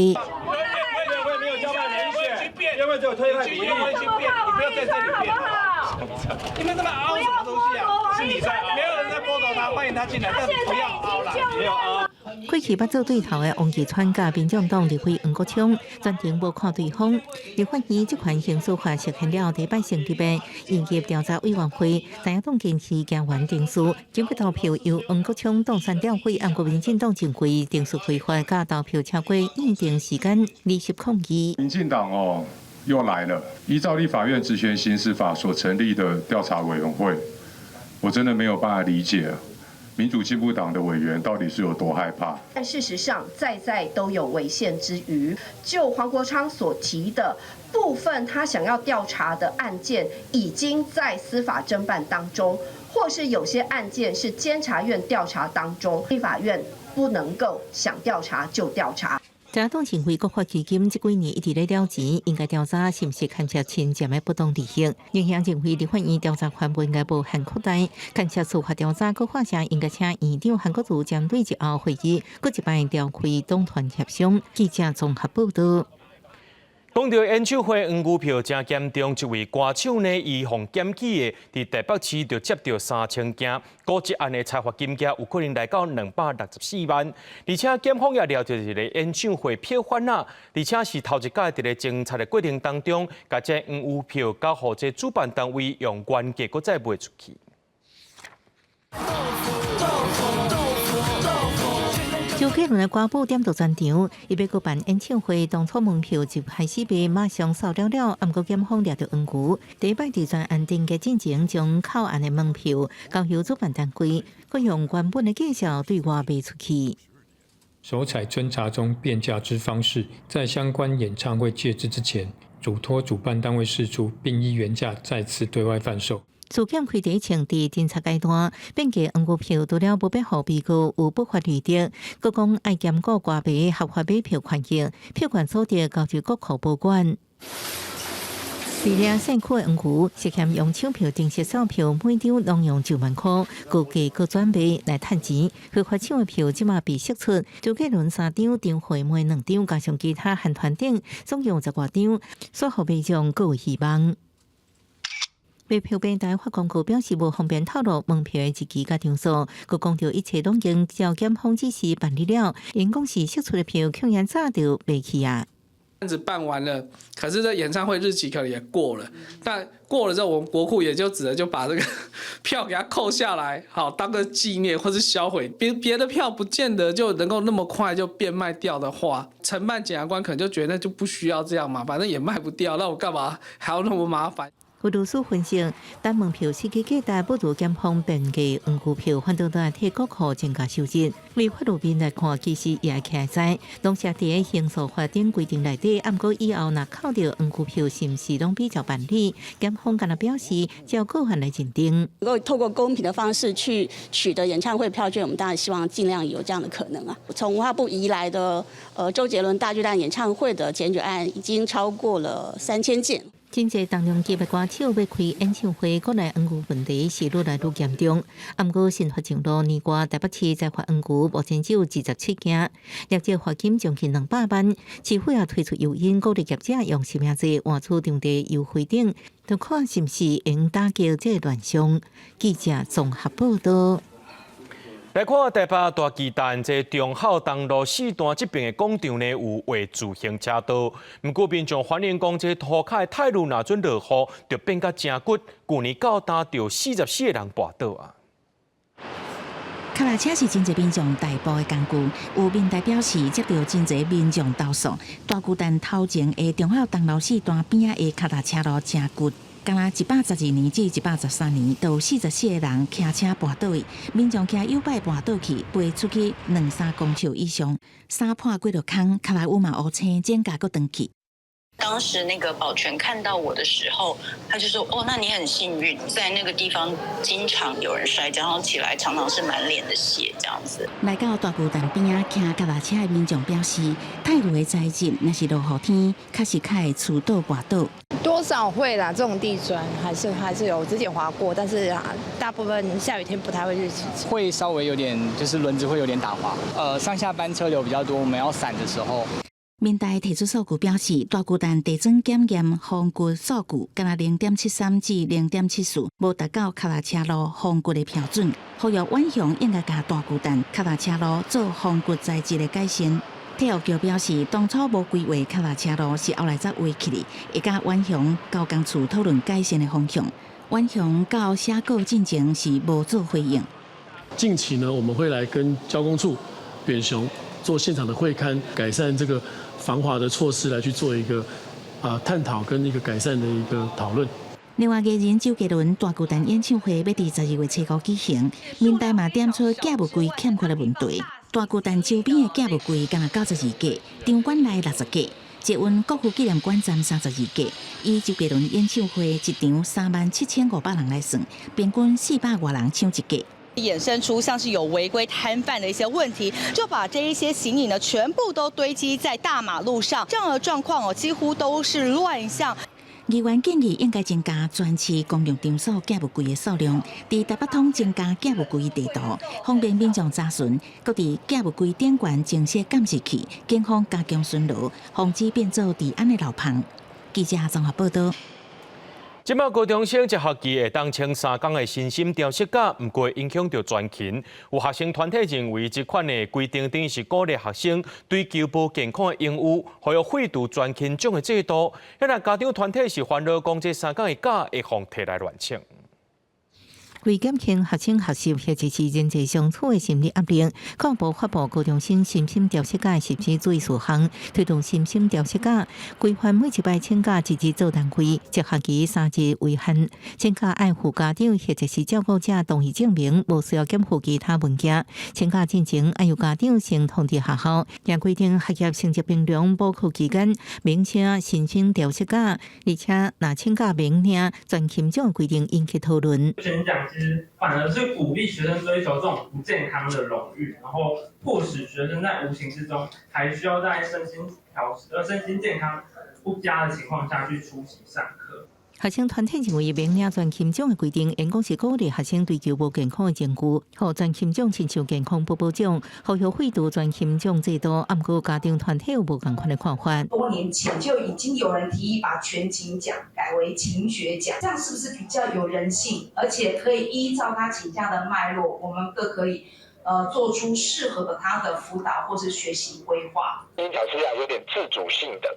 要不要就推派比例？你不要在這裡變，你們這麼凹什麼東西啊？是你在凹，沒有人在剝奪他，歡迎他進來，但不要凹啦，沒有凹。過去捌做對頭的王岐川佮民眾黨立委黃國昌全程無看對方。立法院這款刑訴法實現了第一擺成立的應急調查委員會，在野黨堅持行完程序，經過投票由黃國昌當選調委，毋過民進黨認為程序違法，佮投票超過預定時間，離席抗議。民進黨哦又來了，依照立法院職權行使法所成立的調查委員會，我真的沒有辦法理解。民主進步黨的委員到底是有多害怕？但事實上，在在都有違憲之虞。就黃國昌所提的部分，他想要調查的案件，已經在司法偵辦當中，或是有些案件是監察院調查當中，立法院不能夠想調查就調查。在野黨認為國發基金這幾年一直咧了錢，應該調查是毋是牽涉侵佔的不當利益。影響認為立法院調查權不應該無限擴大，牽涉司法調查，閣發聲應該請院長韓國瑜針對日後會議，閣一擺調開黨團協商。記者綜合報導。講到演唱會黃牛票誠嚴重，一位歌手呢，伊予檢舉的，佇台北市就接著3000件，估這案的裁罰金額有可能來到264萬。而且檢方也掠著一个演唱會票販啊，而且是頭一擺佇咧偵查的過程當中，共這黃牛票交予這主辦單位用原價閣再賣出去。周杰倫的歌舞點到全場，伊欲閣辦演唱會，當初門票就開始賣，馬上售了了。毋過檢方掠著黃牛，第一擺佇專案定格進前，將扣案的門票交由主辦單位，閣用原本的價數對外賣出去。首採偵查中變價之方式，在相關演唱會截止之前，囑託主辦單位釋出，並依原價再次對外販售。事件開佇前佇偵查階段，變價黃牛票除了無欲予被告有不法利得，閣講愛兼顧歌迷合法買票權益，票券所得交予國庫保管。佇咧社區的黃牛涉嫌用搶票程式售票，每張攏用1萬箍，高價閣轉賣來趁錢。非法搶的票這馬被釋出，周杰倫三張，張惠妹兩張，加上其他韓團等，總共10外張，煞予民眾閣有希望。賣票平台發公告表示，無方便透露門票的日期佮場所，閣講著一切攏已經照檢方指示辦理了。𪜶講是釋出的票，恐然早就賣去啊。案子辦完了，可是這演唱會日期可能也過了。但過了之後，我們國庫也就只能就把這個票給它扣下來，好當個紀念或是銷毀。別的票不見得就能夠那麼快就變賣掉的話，承辦檢察官可能就覺得就不需要這樣嘛，反正也賣不掉，那我幹嘛還要那麼麻煩？有律師分析，等門票失去價值，不如檢方變價黃牛票，反倒來替國庫增加收入。為法律面來看，其實也會使，攏寫佇刑訴法頂規定內底，毋過以後若扣著黃牛票，是毋是攏比照辦理？檢方敢若表示，照個案來認定。能夠透過公平的方式去取得演唱會票券，我們當然希望盡量有這樣的可能啊。從文化部移來的，周杰倫大巨蛋演唱會的檢舉案已經超過了3000件。真濟重量級的歌手欲開演唱會，國內黃牛問題是愈來愈嚴重。毋過新發上路年外台北市裁罰黃牛，目前只有27件，業者罰金將近200萬。市府也推出誘因，鼓勵業者用實名制換取場地優惠等，就看是毋是會打擊這個亂象。記者綜合報道。來看台北大巨蛋這忠孝東路四段這邊的廣場呢，有畫自行車道。毋過民眾反映講，這塗跤的泰路若準落雨，就變甲誠骨。舊年到今就44個人跋倒啊！跤踏車是真濟民眾代步的工具，有民代表示接著真濟民眾投訴，大巨蛋頭前的忠孝東路四段邊仔的跤踏車路誠骨。敢若112年至113年，就有44個人騎車跋倒去，民眾騎YouBike跋倒去，飛出去兩三公尺以上，衫破幾落空，跤趺嘛烏青，指甲閣斷去。當時那個保全看到我的時候，他就說：哦，那你很幸運，在那個地方經常有人摔跤，然後起來常常是滿臉的血這樣子。來到大巨蛋邊仔騎腳踏車的民眾表示，泰路的材質若是落雨天，確實較會趨倒跋倒。多少會啦，這種地磚還是有，之前滑過，但是啊，大部分下雨天不太會去騎。會稍微有點，就是輪子會有點打滑。上下班車流比較多，我們要閃的時候。民代提出數據表示，大巨蛋地磚檢驗防骨數據，敢若0.73至0.74，無達到跤踏車路防骨的標準。呼籲遠雄應該共大巨蛋跤踏車路做防骨材質的改善。體育局表示，當初無規劃跤踏車路，是後來才畫起來，會佮遠雄交工處討論改善的方向。遠雄到寫稿進前是無做回應。近期呢，我們會來跟交工處、遠雄做現場的會勘，改善這個防滑的措施，來去做一個探討跟一個改善的一個討論。另外，藝人周杰倫大巨蛋演唱會欲佇12月初五舉行，民代嘛點出寄物櫃欠缺的問題。大巨蛋周邊的寄物櫃敢若92架，場館內60架，捷運國父紀念館站32架。以周杰倫演唱會一場37,500人來算，平均400外人搶一架。衍生出像是有違規攤販的一些問題，就把這一些行李呢全部都堆積在大馬路上，這樣的狀況哦，幾乎都是亂象。議員建議應該增加全市公共場所寄物櫃的數量，佇台北通增加寄物櫃地圖，方便民眾查詢。閣佇寄物櫃頂懸增設監視器，警方加強巡邏，防止變做治安的漏縫。記者綜合報道。這擺高中生一學期會當請3工的身心調適假，毋過影響著全勤。有學生團體認為，這款的規定等於是鼓勵學生追求無健康的榮譽，呼籲廢除全勤獎的制度。遐家長團體是煩惱講，這三工的假會予提來亂請。為減輕學生學習或者是人際相處的心理壓力，教育部發布高中生身心調適假實施注意事項，推動身心調適假規範每一擺請假一日做單位，一學期3日為限。請假愛附家長或者是照顧者同意證明，無需要檢附其他文件。請假進前愛由家長先通知學校。也規定學業成績評量補考期間，免請身心調適假，而且若請假免領全勤獎規定引起討論。其實反而是鼓勵學生追求這種不健康的榮譽，然後迫使學生在無形之中還需要在身心調身心健康不佳的情況下去出席上課。學生團體認為免領全勤獎的規定，應該是鼓勵學生追求無健康的榮譽，予全勤獎親像健康保保獎，呼籲廢除全勤獎制度。毋過家長團體有無仝款的看法。多年前就已經有人提議把全勤獎改為勤學獎，這樣是不是比較有人性，而且可以依照他請假的脈絡，我們各可以做出適合他的輔導或是學習規劃。因調適假有點自主性的，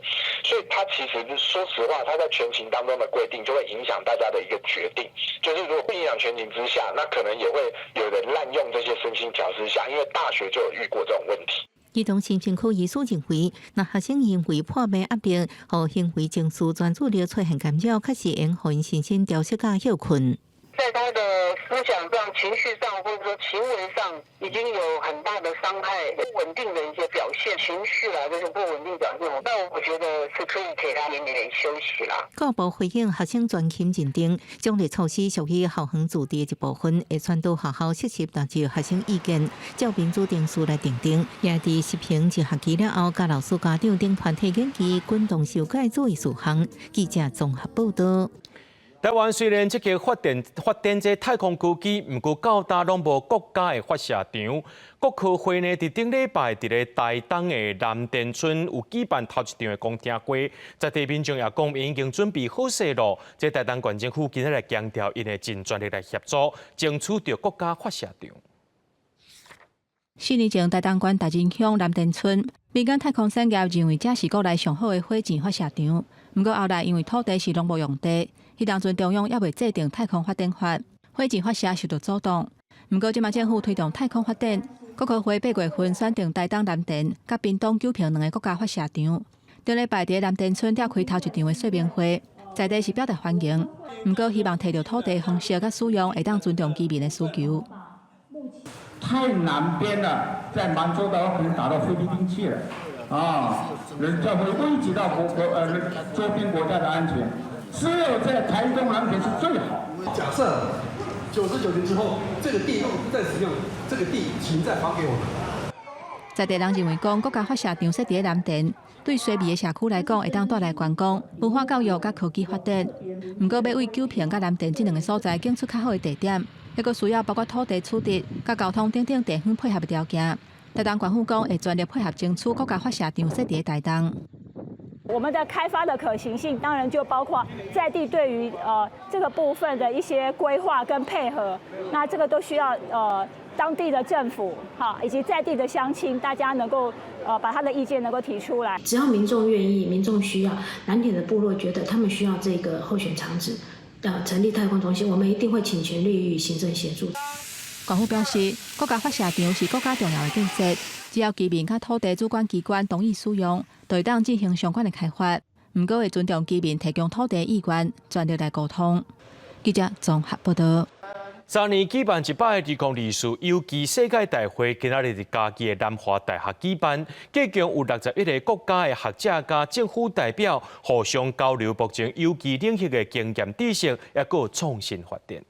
所以他其實說實話，他在全勤當中的規定就會影響大家的一個決定。就是如果不影響全勤之下，那可能也會有人濫用這些身心調適假，因為大學就有遇過這種問題。其中新生區醫師認為，若學生因為破病壓力予行為情緒專注力出現干擾，確實會予𪜶身心調適佮歇睏。在他的思想上、情緒上，或者說行為上，已經有很大的傷害、不穩定的一些表現，情緒啊，這種不穩定表現，那我覺得是可以給他一點點休息啦。教育部回應學生全勤認定，獎勵措施屬於校方自治的一部分，會宣導學校適時納入學生意見，照民主程序來訂定。也佇實行一學期了後，佮老師、家長等團體研議，滾動修改注意事項。記者綜合報道。台灣雖然積極發展這太空科技，毋過到今攏無國家的發射場。國科會呢，佇頂禮拜佇咧台東的藍田村有舉辦頭一場的公聽會，在地民眾也講，𪜶已經準備好勢囉。這台東縣政府今日來強調，𪜶會盡全力來協助，爭取著國家發射場。 4年前，台東縣大仁鄉藍田村民間太空產業認為這是國內上好的火箭發射場，毋過後來因為土地是農牧用地，彼當陣中央猶未制定太空發展法，火箭發射受到阻擋。毋過這馬政府推動太空發展，國科會8月份選定台東藍田佮屏東九坪兩个國家發射場。頂禮拜佇藍田村召開頭一場的說明會，在地是表達歡迎，毋過希望提著土地方式佮使用會當尊重居民的需求。太南邊了，在滿洲島可能打到菲律賓去了，啊，人家會危及到國周邊國家的安全。只有在台東藍田是最好。假設99年之後，這個地不再使用，這個地請再還給我們。在地人認為講，國家發射場設佇藍田，對溪尾的社區來講，會當帶來觀光、文化教育佮科技發展。毋過，欲為九坪佮藍田這兩个所在揀出較好的地點，猶閣需要包括土地取得、佮交通等等地方配合的條件。台東縣府講會全力配合爭取國家發射場設佇台東。我們的開發的可行性，當然就包括在地對於這個部分的一些規劃跟配合，那這個都需要當地的政府哈以及在地的鄉親，大家能夠把他的意見能夠提出來。只要民眾願意，民眾需要，藍田的部落覺得他們需要這個候選場址，成立太空中心，我們一定會傾全力予以行政協助。縣府表示，國家發射場是國家重要的建設，只要居民佮土地主管機關同意使用，就會當進行相關的開發。毋過會尊重居民提供土地意願，全力來溝通。記者綜合報道。三年舉辦一擺的2024有機世界大會，今仔日佇嘉義的南華大學舉辦，計共有61个國家的學者佮政府代表互相交流目前有機領域的經驗知識，抑閣創新發展。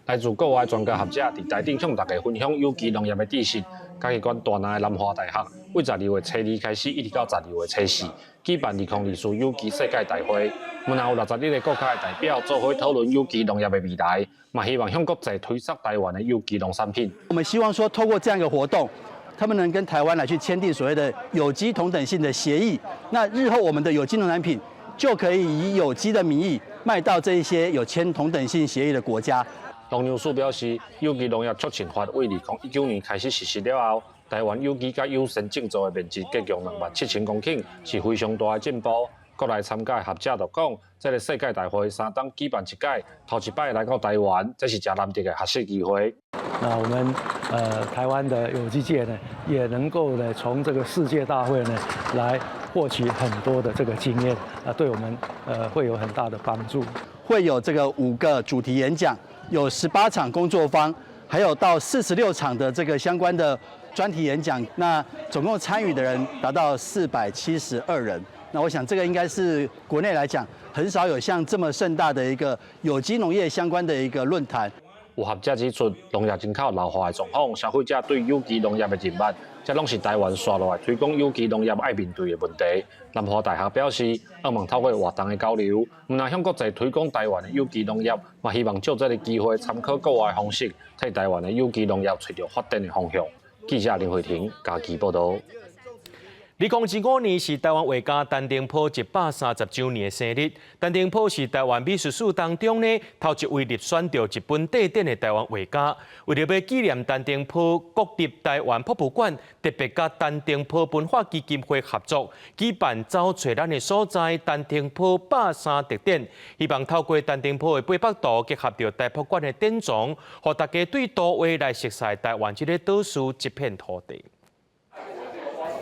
來自國外專家學者佇台頂向大家分享有機農業的知識。嘉義縣大林的南華大學，為12月初2開始，一直到12月初4，舉辦2024有機世界大會。毋但有61个國家的代表做伙討論有機農業的未來，嘛希望向國際推銷台灣的有機農產品。我們希望說，透過這樣一個活動，他們能跟台灣來去簽訂所謂的有機同等性的協議。那日後我們的有機農產品就可以以有機的名義賣到這一些有簽同等性協議的國家。農糧署表示，有機農業促進法為2019年開始實施了後，台灣有機佮友善種作的面積計共27,000公頃，是非常大的進步。國內參加的學者就講，這个世界大會3冬舉辦一屆，頭一擺來到台灣，這是誠難得的學習機會。那我們台灣的有機界呢，也能夠呢從這個世界大會呢來獲取很多的這個經驗，啊，對我們會有很大的幫助。會有這個5個主題演講，有18場工作坊，還有到46場的這個相關的專題演講。那總共參與的人達到472人。那我想這個應該是國內來講很少有像這麼盛大的一個有機農業相關的一個論壇。有學者指出，農業人口老化的狀況，消費者對有機農業的認捌，這攏是台灣紲落來推廣有機農業愛面對的問題。南華大學表示，希望透過活動的交流，毋但向國際推廣台灣的有機農業，嘛希望藉這个機會參考國外的方式，替台灣的有機農業揣著發展的方向。記者林慧婷嘉義報導。2025年是台灣畫家陳澄波130週年的生日。陳澄波是台灣美術史當中呢頭一位入選著日本帝展的台灣畫家。為著欲紀念陳澄波，國立台灣博物館特別佮陳澄波文化基金會合作，舉辦走揣咱的所在陳澄波百三特展，希望透過陳澄波的八幅圖，結合著台博館的典藏，予大家對圖畫來熟悉台灣這个島嶼這片土地。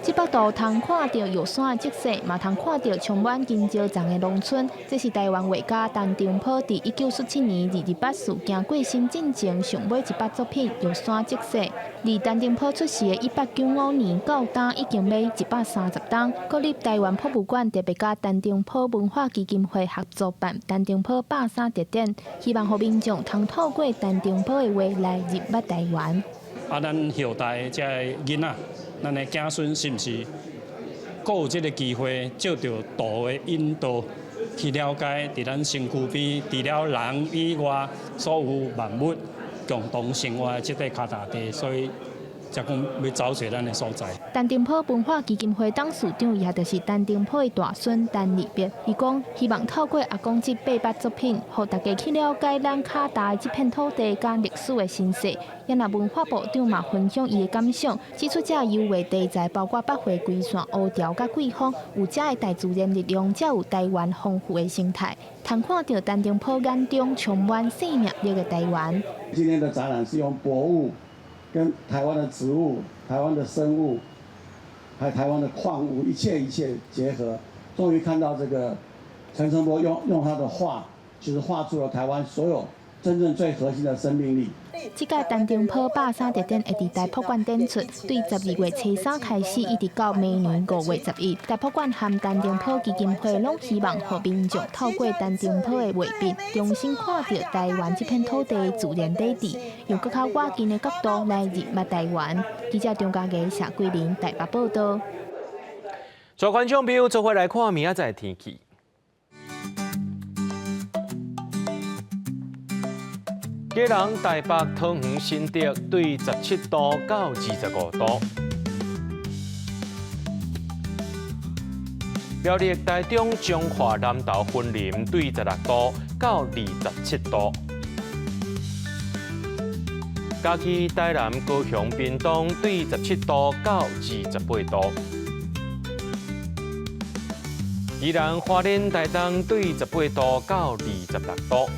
這幅圖通看著玉山的景色，嘛通看著充滿金蕉叢的農村。這是台灣畫家陳澄波佇1947年二二八事件過身進前上尾一幅作品《玉山景色》。離陳澄波出世的1895年到今已經欲130冬。國立台灣博物館特別佮陳澄波文化基金會合作辦陳澄波百三特展，希望予民眾通透過陳澄波的畫來認捌台灣。啊，咱後代這个囡仔，咱的子孫是毋是閣有這个機會，藉著圖的引導，去了解佇咱身軀邊，除了人以外，所有萬物共同生活的這塊跤踏地，所以才講欲走揣咱的所在。陳澄波文化基金會董事長，也就是陳澄波的大孫陳立別，伊講希望透過阿公這八幅作品，予大家去了解咱跤踏的這片土地佮歷史的身世。也若文化部長嘛分享伊的感想，指出這油畫題材包括北回歸線、烏潮佮季風，有遮的大自然力量，才有台灣豐富的生態。通看著陳澄波眼中充滿生命力的台灣。今天的展覽是用博物跟台灣的植物、台灣的生物，還有台灣的礦物，一切一切結合，終於看到這個陳澄波用他的畫，其實畫出了台灣所有真正最核心的生命力。這屆陳澄波百三特展會佇台博館展出，對12月初3開始，一直到明年5月11。台博館和陳澄波基金會攏希望予民眾透過陳澄波的畫筆，重新看著台灣這片土地的自然底蘊，用閣較倚近的角度來認捌台灣。記者張家傑、謝桂林台北報導。各位觀眾朋友，做伙來看明仔載天氣。基隆、台北、桃園、新竹對17度到25度。苗栗、台中、彰化、南投、雲林對16度到27度。嘉義、台南、高雄、屏東對17度到28度。宜蘭、花蓮、台東對18度到26度。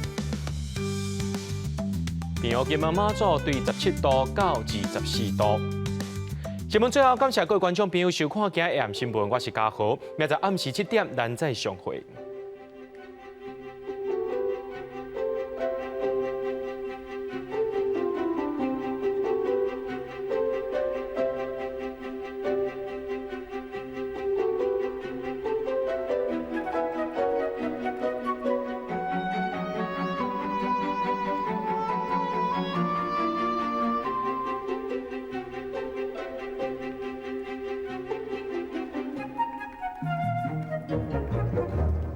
平湖、金門、馬祖對17度到24度。新聞最後，感謝各位觀眾朋友收看今日的新聞，我是嘉豪，明仔暗時7點，咱再相會。